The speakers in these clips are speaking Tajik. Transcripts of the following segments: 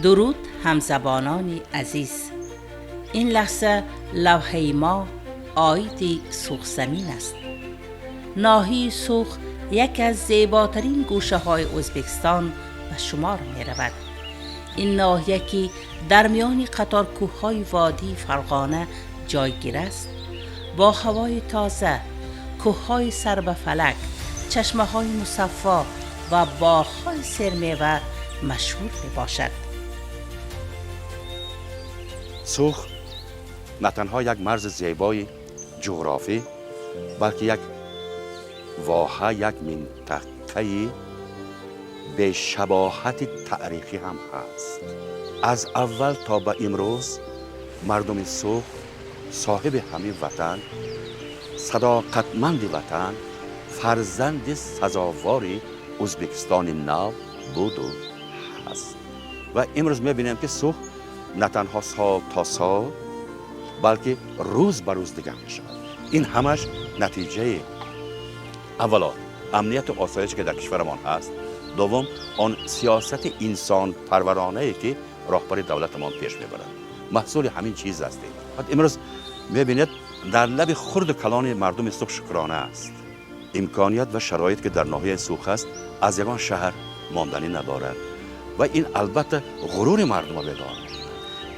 Дуруд, ҳамзабонони азиз! Ин лаҳза лавҳаи мо оиди Суғзамин аст. Ноҳияи Суғд яке аз зеботарин гӯшаҳои Ӯзбекистон ба шумор меравад. Ин ноҳия, ки дар миёни қатор кӯҳҳои водии Фарғона ҷойгир аст, бо ҳавои тоза, кӯҳҳои сар ба фалак, чашмаҳои мусаффо ва боғҳои сермева машҳур мебошад. Суғд на танҳо як марзи зебои ҷуғрофӣ, балки як воҳа, як минтақаи бешабоҳати таърихӣ ҳам ҳаст. Аз аввал то ба имрӯз мардуми Суғд соҳиби ҳамин ватан, садоқатманди ватан, фарзанди сазовори Ӯзбекистони нав буду ҳаст. Ва имрӯз мебинем, ки Суғд на танҳо сол то сол, балки рӯз ба рӯз дигар мешавад. Ин ҳамаш натиҷаи, аввало, амнияту осоише, ки дар кишварамон ҳаст, дуввум, он сиёсати инсонпарваронае, ки роҳбари давлатамон пеш мебарад, маҳсули ҳамин чиз ҳастем. Имрӯз мебинед, дар лаби хурду калони мардуми Суғд шукрона аст. Имконият ва шароит, ки дар ноҳияи Суғд ҳаст, аз ягон шаҳр монданӣ надорад. Ва ин албатта ғурури мардума бедор мекунад,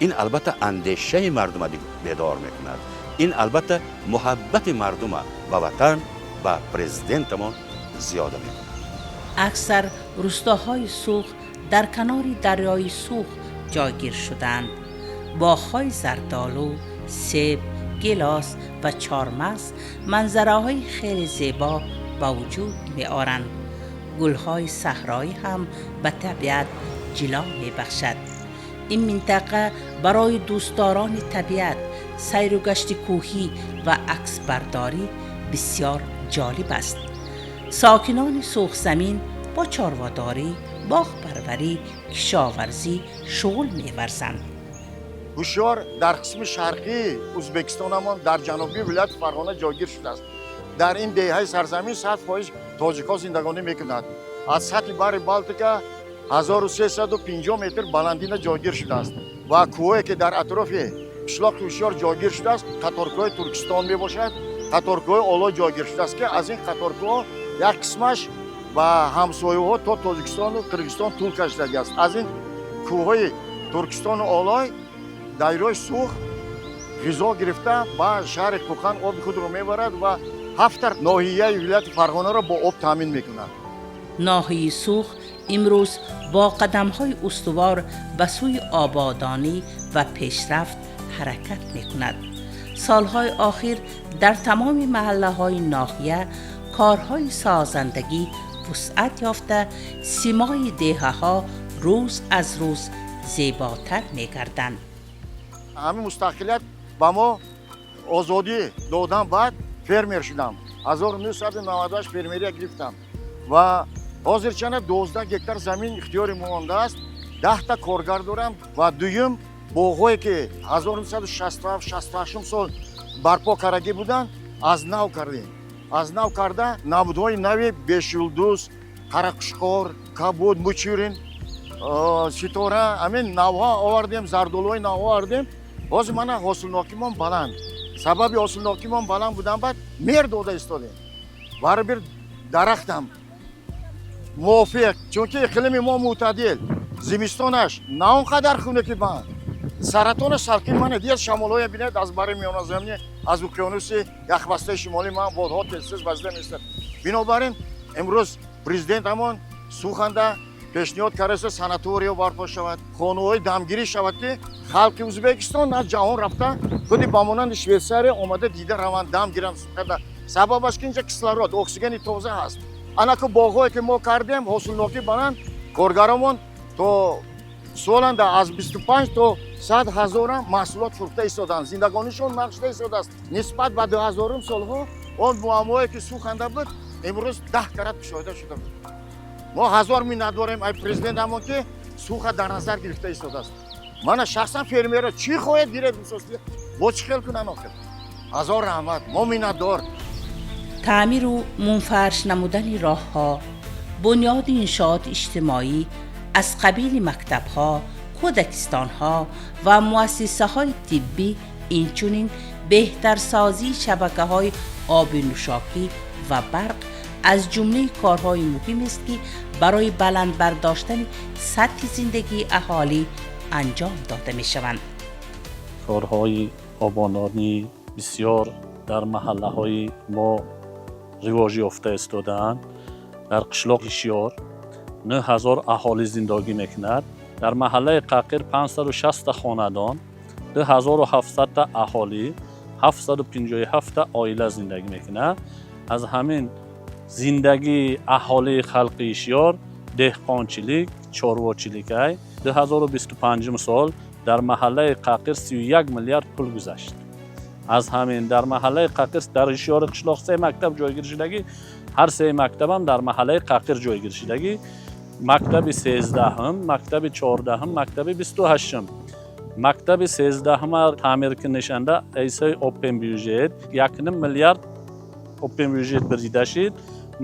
ин албатта андешаи мардума бедор мекунад, ин албатта муҳаббати мардума ба ватан, ба президентамон зиёда мекунад. Аксар рустоҳои Суғд дар канори дарёи Суғд ҷойгир шудаанд. Боғҳои зардолу, себ, гелос ва чормағз манзараҳои хеле зебо ба вуҷуд меоранд. Гулҳои саҳроӣ ҳам ба табиат ҷило мебахшад. Ин минтақа барои дӯстдорони табиат, сайру гашти кӯҳӣ ва аксбардорӣ бисёр ҷолиб аст. Сокинони Суғзамин бо чорводорӣ, боғпарварӣ, кишоварзӣ шуғл меварзанд. Ҳушёр дар қисми шарқии Ӯзбекистонамон, дар ҷанубии вилояти Фарғона ҷойгир шудааст. Дар ин деҳаи сарзамин 100% тоҷикҳо зиндагонӣ мекунанд. Аз сатҳи баҳри Балтика 1350 метр баландина ҷойгир шудааст ва кӯҳое, ки дар атрофи қишлоқи Ҳушёр ҷойгир шудааст, қаторкӯҳои Туркистон мебошад. Қаторкӯҳои Олой ҷойгир шудааст, ки аз ин қаторкӯҳо як қисмаш ба ҳамсояҳо то Тоҷикистону Қирғизистон тӯл кашидагиаст. Аз ин кӯҳҳои Туркистону Олой дарёи Суғд ғизо гирифта, ба шаҳри Қӯқанд оби худро мебарад ва ҳафта ноҳияи вилояти Фарғонаро бо об таъмин мекунад. Ноҳияи Суғд имрӯз бо қадамҳои устувор ба сӯи ободонӣ ва пешрафт ҳаракат мекунад. Солҳои охир дар тамоми маҳаллаҳои ноҳия корҳои созандагӣ вусъат ёфта, симои деҳаҳо рӯз аз рӯз зеботар мегарданд. Ҳамин мустақилият ба мо озодӣ додан, баъд фермер шудам. 1998 фермерия гирифтам ва ҳозирчана 12 гектар замин ихтиёри мондааст, 10-та коргар дорам. Ва дуюм, боғҳое, ки 1967, 68 сол барпо кардагӣ буданд, аз нав кардем. Аз нав карда, намудҳои нави бешюлдуз, қарақушқор, кабуд, мучурин, ситора, ҳамин навҳо овардем, зардолуҳои нав овардем. Ҳозир мана ҳосилнокимон баланд. Сабаби ҳосилнокимон баланд будан, баъд мер дода истодем. Барибир дарахтам мувофиқ, чунки иқлими мо мӯътадил, зимистонаш на он қадар хунуки банд, саратонаш салқин. Мана дигар шамолҳое бинед, аз бари миёназаминӣ, аз уқёнуси яхбастаи шимолӣ ман бодҳо тезтез вазида меистад. Бинобар ин имрӯз президентамон суханда пешниҳод кардааст, санаториё барпо шавад, хонаҳои дамгирӣ шавад, ки халқи Ӯзбекистон аз ҷаҳон рафта, худи ба монанди Швейтсария омада дида раванд, дам гиранд. Сабабаш ки инҷа кислород, оксигени тоза ҳаст. Анаку боғҳое, ки мо кардем, ҳосилнокӣ баланд. Коргаромон то соланда аз 25 то 100 ҳазорам маҳсулот фурӯхта истоданд, зиндагонишон нағз шуда истодааст. Нисбат ба 2000-ум солҳо он муаммое, ки Суғданда буд, имрӯз 10 карат кушода шуда буд. Мо ҳазор миннат дорем ай президентамон, ки Суғда дар назар гирифта истодааст. Мана шахсан фермера чӣ хоҳед гиред, бо чӣ хел кунанд охир? Ҳазор раҳмат, мо миннатдор. Таъмиру мунфарш намудани роҳҳо, бунёди иншооти иҷтимоӣ аз қабили мактабҳо, кӯрпаҳо. Кӯдакистонҳо ва муассисаҳои тиббӣ, инчунин беҳтарсозии шабакаҳои оби нӯшокӣ ва барқ аз ҷумлаи корҳои муҳимест, ки барои баланд бардоштани сатҳи зиндагии аҳолӣ анҷом дода мешаванд. Корҳои ободонӣ бисёр дар маҳаллаҳои мо ривоҷ ёфта истодаанд. Дар қишлоқи Ҳишёр 9000 аҳолӣ зиндагӣ мекунад. Дар маҳаллаи Қақир 560 хонадон, 2700 аҳолӣ, 757 оила зиндагӣ мекунад. Аз ҳамин зиндагии аҳолии халқи Ҳишёр деҳқончилик, чорвочиликай. 2025 сол дар маҳаллаи Қақир 31 миллиард пул гузашт. Аз ҳамин дар маҳаллаи Қақир, дар Ҳишёри қишлоқ се мактаб ҷойгир шудагӣ, ҳар се мактабам дар маҳаллаи Қақир ҷойгир шудагӣ: мактаби 13-ҳум, мактаби 14-ҳум, мактаби 28-ум. Мактаби 13-ҳума таъмир кунишанда ҳисоби open бюджет 1,5 миллиард open бюджет бирида шид.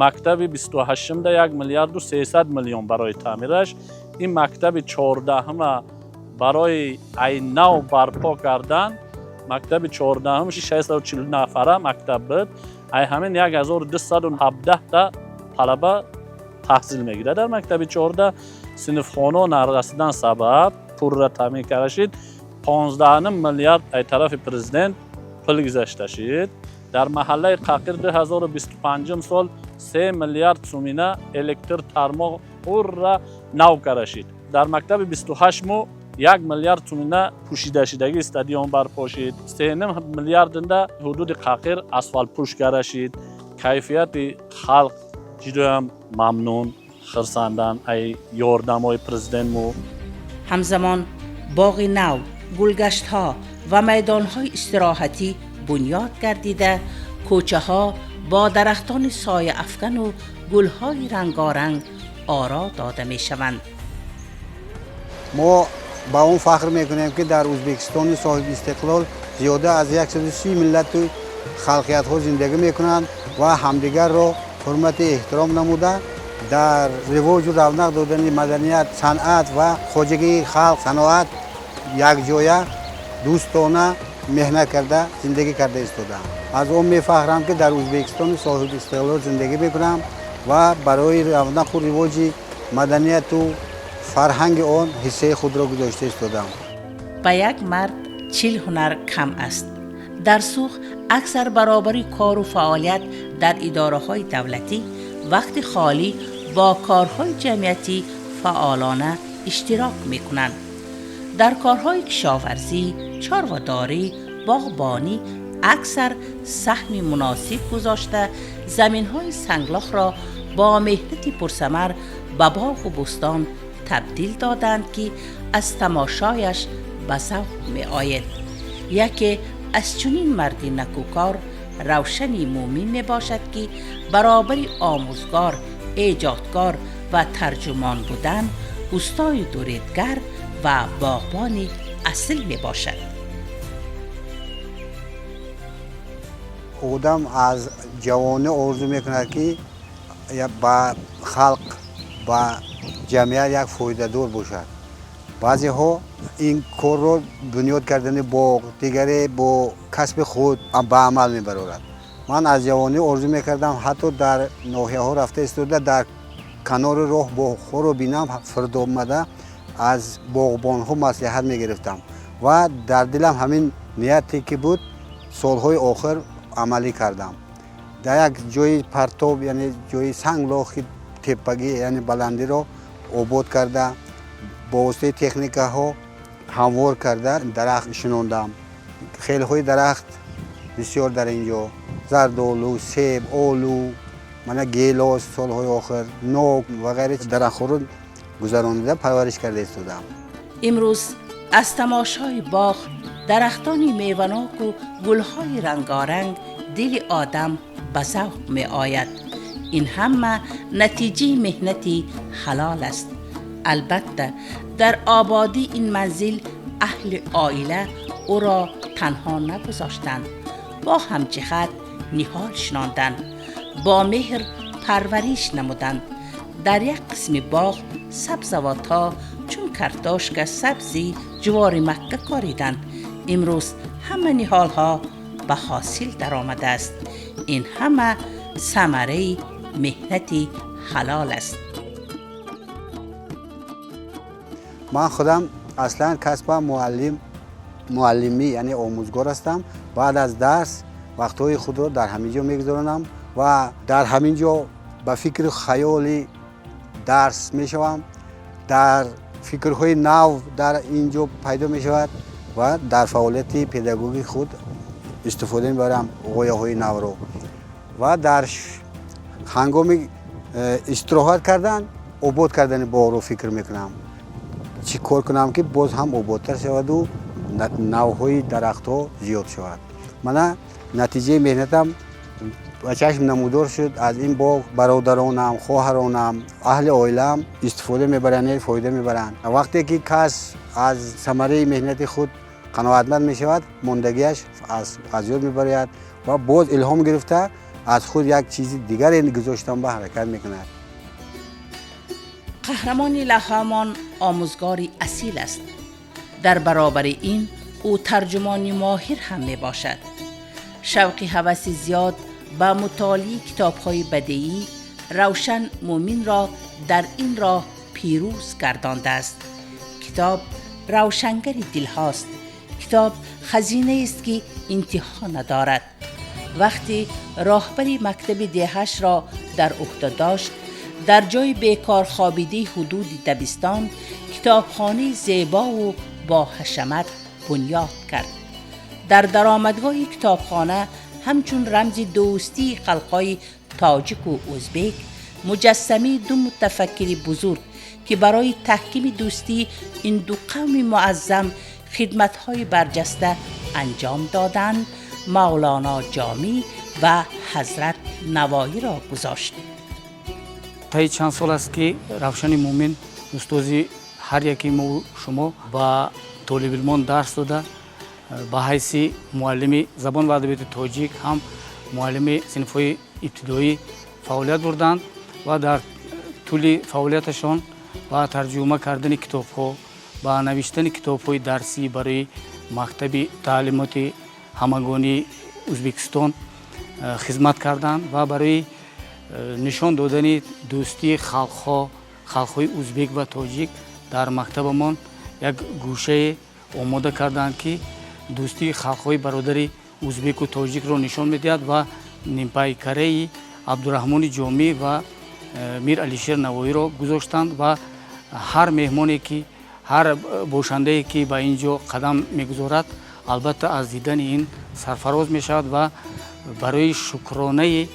Мактаби 28-умда 1 миллиарду 300 миллион барои таъмираш. Ин мактаби 14-ҳума барои ай нав барпо кардан, мактаби 14-ҳум 640 нафара мактаб буд, ай ҳамин 1217-та талаба таҳсил мегирад дар мактаби 14. Синфхонао нарасидан сабаб пурра таъмин карда шид, 15 миллиард ай тарафи президент пул гузашта шид. Дар маҳаллаи Қақир 2025 сол 3 миллиард сумина электр тармоқ пурра нав карда шид. Дар мактаби 28 мо 1 миллиард сумина пӯшидашидагии стадион барпо шид, 3,5 миллиардинда ҳудуди Қақир асфалтпӯш карда шид. Кайфияти халқ ҷудоям мамнун, хирсанданд ай ёрдамҳои президентмо. Ҳамзамон боғи нав, гулгаштҳо ва майдонҳои истироҳатӣ бунёд гардида, кӯчаҳо бо дарахтони сояафкану гулҳои рангоранг оро дода мешаванд. Мо ба он фахр мекунем, ки дар Ӯзбекистони соҳиби истиқлол зиёда аз 130 миллату халқиятҳо зиндагӣ мекунанд ва ҳамдигарро ҳурмати эҳтиром намуда, дар ривоҷу равнақ додани маданият, санъат ва хоҷагии халқ, саноат якҷоя дӯстона меҳнат карда, зиндагӣ карда истодаам. Аз он мефахрам, ки дар Ӯзбекистони соҳиби истиқлол зиндагӣ мекунам ва барои равнақу ривоҷи маданияту фарҳанги он ҳиссаи худро гузошта истодаам. Ба як мард 40 ҳунар кам аст. Дар Суғд аксар баробари кору фаъолият дар идораҳои давлатӣ вақти холӣ бо корҳои ҷамъиятӣ фаъолона иштирок мекунанд. Дар корҳои кишоварзӣ, чорводорӣ, боғбонӣ аксар саҳми муносиб гузошта, заминҳои санглохро бо меҳнати пурсамар ба боғу бӯстон табдил доданд, ки аз тамошояш ба завқ меояд. Яке аз чунин марди накӯкор Равшани Мӯмин мебошад, ки баробари омӯзгор, эҷодкор ва тарҷумон будан, устои дуредгар ва боғбони асил мебошад. Одам аз ҷавонӣ орзу мекунад, ки ба халқ, ба ҷамъият як фоидадор бошад. Баъзеҳо ин корро бунёд кардани боғ, дигаре бо касби худ ба амал мебарорад. Ман аз ҷавонӣ орзу мекардам, ҳатто дар ноҳияҳо рафта истода, дар канори роҳ боғҳоро бинам, фирдомада аз боғбонҳо маслиҳат мегирифтам ва дар дилам ҳамин нияте ки буд, солҳои охир амалӣ кардам. Дар як ҷои партоб, яъне ҷои санглохи теппагӣ, яъне баландиро обод карда, бо воситаи техникаҳо ҳамвор карда, дарахт шинондам. Хелҳои дарахт бисёр дар ин ҷо: зардолу, себ, олу, мана гелос, солҳои охир нок ва ғайра дарахтҳоро гузаронида, парвариш карда истодаам. Имрӯз аз тамошои боғ, дарахтони меваноку гулҳои рангоранг дили одам ба завқ меояд. Ин ҳама натиҷаи меҳнати ҳалол аст. Албатта, дар ободии ин манзил аҳли оила ӯро танҳо нагузоштанд. Бо ҳамҷиҳат ниҳол шинонданд, бо меҳр парвариш намуданд. Дар як қисми боғ Сабзавотҳо чун картошка, сабзӣ, ҷувори макка кориданд. Имрӯз ҳама ниҳолҳо ба ҳосил даромадааст. Ин ҳама самараи меҳнати ҳалол аст. Ман худам аслан касбам муаллимӣ, яъне омӯзгор ҳастам. Баъд аз дарс вақтҳои худро дар ҳамин ҷо мегузаронам ва дар ҳамин ҷо ба фикру хаёли дарс мешавам. Дар фикрҳои нав дар ин ҷо пайдо мешавад ва дар фаъолияти педагогии худ истифода мебарам ғояҳои навро. Ва дар ҳангоми истироҳат кардан, обод кардани боғро фикр мекунам. Чӣ кор кунам, ки боз ҳам ободтар шаваду навҳои дарахтҳо зиёд шавад. Мана натиҷаи меҳнатам ба чашм намудор шуд. Аз ин боғ бародаронам, хоҳаронам, аҳли оилаам истифода мебаранд, яъне фоида мебаранд. Вақте ки кас аз самараи меҳнати худ қаноатманд мешавад, мондагиаш аз ёд мебарояд ва боз илҳом гирифта аз худ як чизи дигаре гузоштан ба ҳаракат мекунад. Қаҳрамони лавҳаамон омӯзгори асил аст. Дар баробари ин ӯ тарҷумони моҳир ҳам мебошад. Шавқи ҳаваси зиёд ба мутолиаи китобҳои бадеӣ Равшан Мӯминро дар ин роҳ пирӯз гардондааст. Китоб равшангари дилҳост. Китоб хазинаест, ки интиҳо надорад. Вақте роҳбари мактаби деҳашро дар ӯҳда дошт, дар ҷои бекорхобидаи ҳудуди дабистон китобхонаи зебову бо ҳашамат бунёд кард. Дар даромадгоҳи китобхона ҳамчун рамзи дӯстии халқҳои тоҷику ӯзбек муҷассамаи ду мутафаккири бузург, ки барои таҳкими дӯстии ин ду қавми муаззам хидматҳои барҷаста анҷом доданд, Мавлоно Ҷомӣ ва Ҳазрат Навоиро гузошт. Таи чанд сол аст, ки Равшани Мӯмин, устози ҳар яки мову шумо, ба толибилмон дарс дода, ба ҳайси муаллими забон ва адабиёти тоҷик ҳам муаллими синфҳои ибтидоӣ фаъолият бурданд ва дар тӯли фаъолияташон ба тарҷума кардани китобҳо, ба навиштани китобҳои дарсӣ барои мактаби таълимоти ҳамагонии Ӯзбекистон хизмат карданд ва барои нишон додани дӯстии халқҳо, халқҳои ӯзбек ва тоҷик, дар мактабамон як гӯшае омода карданд, ки дӯстии халқҳои бародари ӯзбеку тоҷикро нишон медиҳад ва нимпайкараи Абдураҳмони Ҷомӣ ва Мир Алишер Навоиро гузоштанд. Ва ҳар меҳмоне ки, ҳар бошандае ки ба ин ҷо қадам мегузорад, албатта аз дидани ин сарфароз мешавад ва барои шукронаи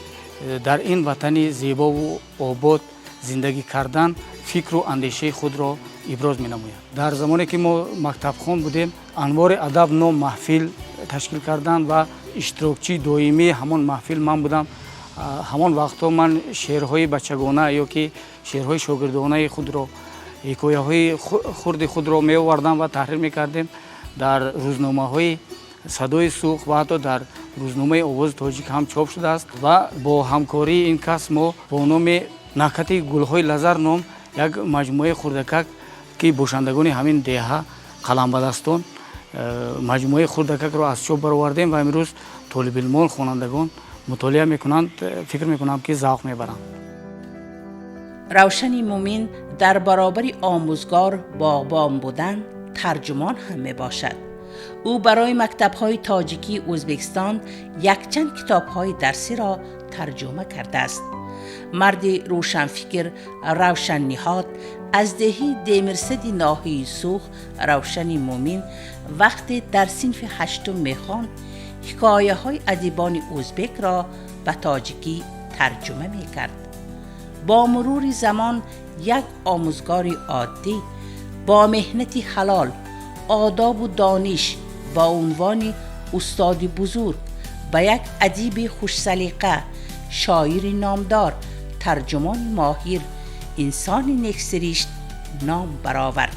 дар ин ватани зебову обод зиндагӣ кардан фикру андешаи худро иброз менамояд. Дар замоне ки мо мактабхон будем, Анвори адаб ном маҳфил ташкил карданд ва иштирокчии доимии ҳамон маҳфил ман будам. Ҳамон вақтҳо ман шеърҳои бачагона ё ки шеърҳои шогирдонаи худро, ҳикояҳои хурди худро меовардам ва таҳрир мекардем. Дар рӯзномаҳои Садои Суғд ва ҳатто дар рӯзномаи Овози Тоҷик ҳам чоп шудааст. Ва бо ҳамкории ин кас мо бо номи Накҳати гулҳои лазар ном як маҷмӯаи хурдакак, ки бошандагони ҳамин деҳа, қаламбадастон, маҷмӯаи хурдакакро аз чоп баровардем ва имрӯз толибилмон, хонандагон мутолиа мекунанд. Фикр мекунам, ки завқ мебаранд. Равшани Мӯмин дар баробари омӯзгор, боғбон будан тарҷумон ҳам мебошад. Ӯ барои мактабҳои тоҷикии Ӯзбекистон якчанд китобҳои дарсиро тарҷума кардааст. Марди рӯшанфикр, равшанниҳод аз деҳаи Демирсади ноҳияи Суғд Равшани Мӯмин вақте дар синфи ҳаштум мехонд, ҳикояҳои адибони ӯзбекро ба тоҷикӣ тарҷума мекард. Бо мурури замон як омӯзгори оддӣ бо меҳнати ҳалол, одобу дониш ба унвони устоди бузург ба як адиби хушсалиқа, шоири номдор, тарҷумони моҳир, инсони нексиришт ном баровард.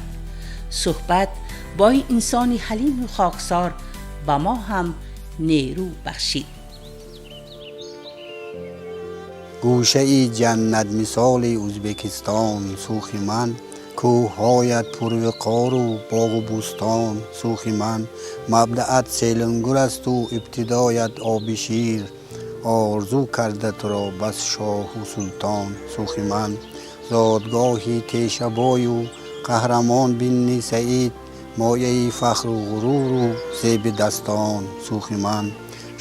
Суҳбат бо ин инсони ҳалиму хоксор ба мо ҳам нерӯ бахшид. Гӯшаи ҷаннатмисоли Ӯзбекистон Сухи ман. Кӯҳҳоят пурвиқору боғу бӯстон, Сухи ман. Мабдаат селингул асту ибтидоят оби шир, орзу карда туро бас шоҳу султон, Сухи ман. Зодгоҳи тешабою қаҳрамон Бинни Саид, мояи фахру ғуруру зеби дастон, Сухи ман.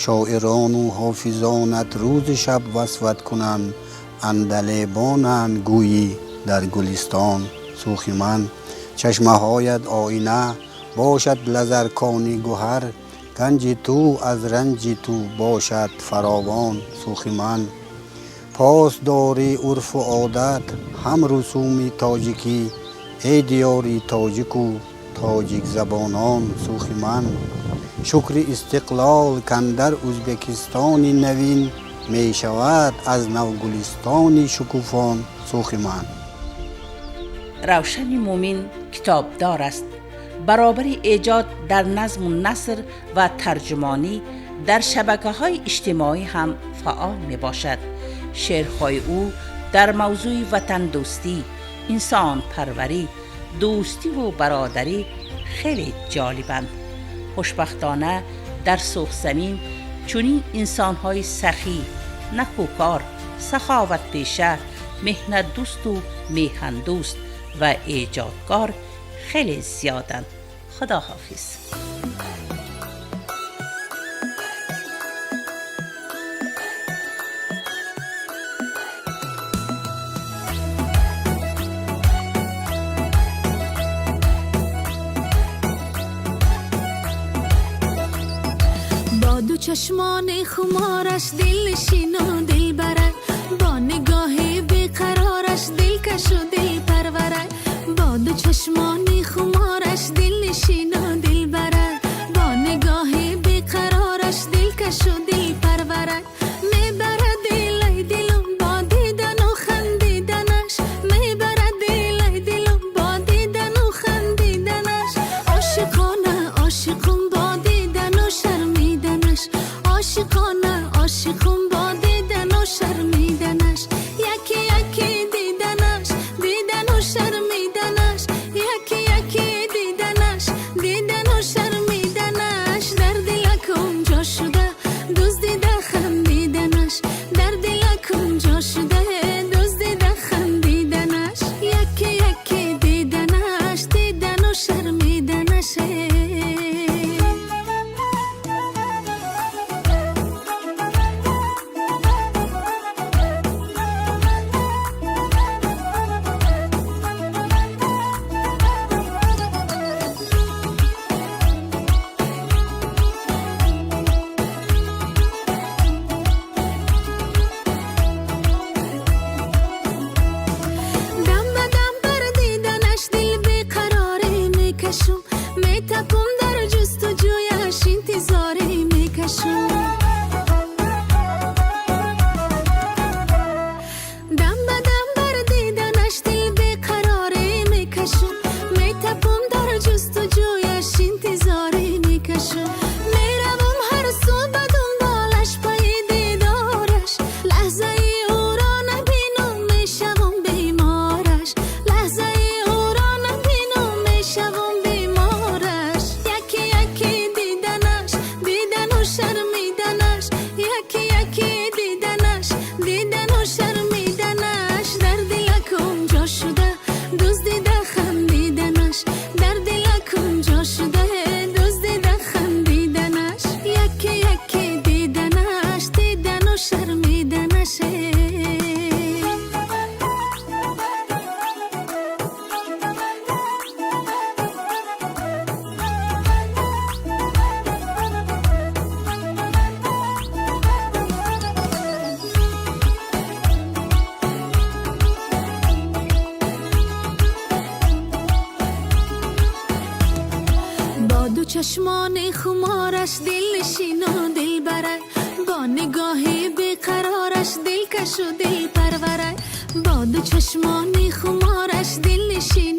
Шоирону ҳофизонат рӯзи шаб васфат кунанд, андалебонанд гӯйӣ дар гулистон, Сухи ман. Чашмаҳоят оина бошад лазаркони гӯҳар, ганҷи ту аз ранҷи ту бошад фаровон, Сухи ман. Пос дори урфу одат ҳам русуми тоҷикӣ, эй диёри тоҷику тоҷикзабонон, Сухи ман. Шукри истиқлол кандар Ӯзбекистони навин мешавад аз нав гулистони шукуфон, Сухи ман. Равшани Мумин китобдор аст. Баробари эҷод дар назму наср ва тарҷумонӣ дар шабакаҳои иҷтимоӣ ҳам фаъол мебошад. Шеърҳои ӯ дар мавзӯи ватандӯстӣ, инсонпарварӣ, дӯстиву бародарӣ хеле ҷолибанд. Хушбахтона, дар Сухзамин чунин инсонҳои сахӣ, накӯкор, саховатпеша, меҳнатдӯсту меҳандӯст ва эҷодкор хеле зиёданд. Худоҳофиз. Бо ду чашмони хумораш дилнишину дилбарад, бо нигоҳи беқарораш дилкашу дилпарварад. Бо ду чашмони хумораш дилнишину дилбарад, бо нигоҳи беқарораш дилкашу дилпарварад. Мебарад дилай дилум бо дидану хандиданаш, мебарад дилай дилум бо дидану хандиданаш. Ошиқона ошиқум бо дидану шармиданаш, ошиқона ошиқум бо дидану шармиданаш. Яке яке диданаш, дидану шармиданаш, яке яке диданаш, дидану шармиданаш. Дар дилакум ҷо шуда дуздида хандиданаш, дар дилакум ҷо шуда дуздида хандиданаш. Яке яке диданаш, дидану шармиданаш. Дам ба дам бар диданаш дил беқарорӣ мекашум, метапум дар ҷустуҷӯяш интизорӣ мекашум. Дам ба дам бар диданаш дил беқарорӣ мекашум, метапум дар ҷустуҷӯяш интизорӣ мекашум. Меравам ҳар сӯ ба дунболаш пайи дидораш, лаҳзаи ӯро набинум мешавам бемораш, лаҳзаи ӯро набинум мешавам бемораш. Яке яке диданаш, дидану шармиданаш, яке яке диданаш, дидану шармиданаш. Дар дилакум ҷо шуда дуздида хандиданаш, дар дилакум ҷо шуда дуздида хандиданаш. Яке яке диданаш, дидану шармиданаш. Бо ду чашмони хумораш дилнишину дилбарад, бо нигоҳи беқарораш дилкашу дилпарварад. Бо ду чашмони хумораш дилнишин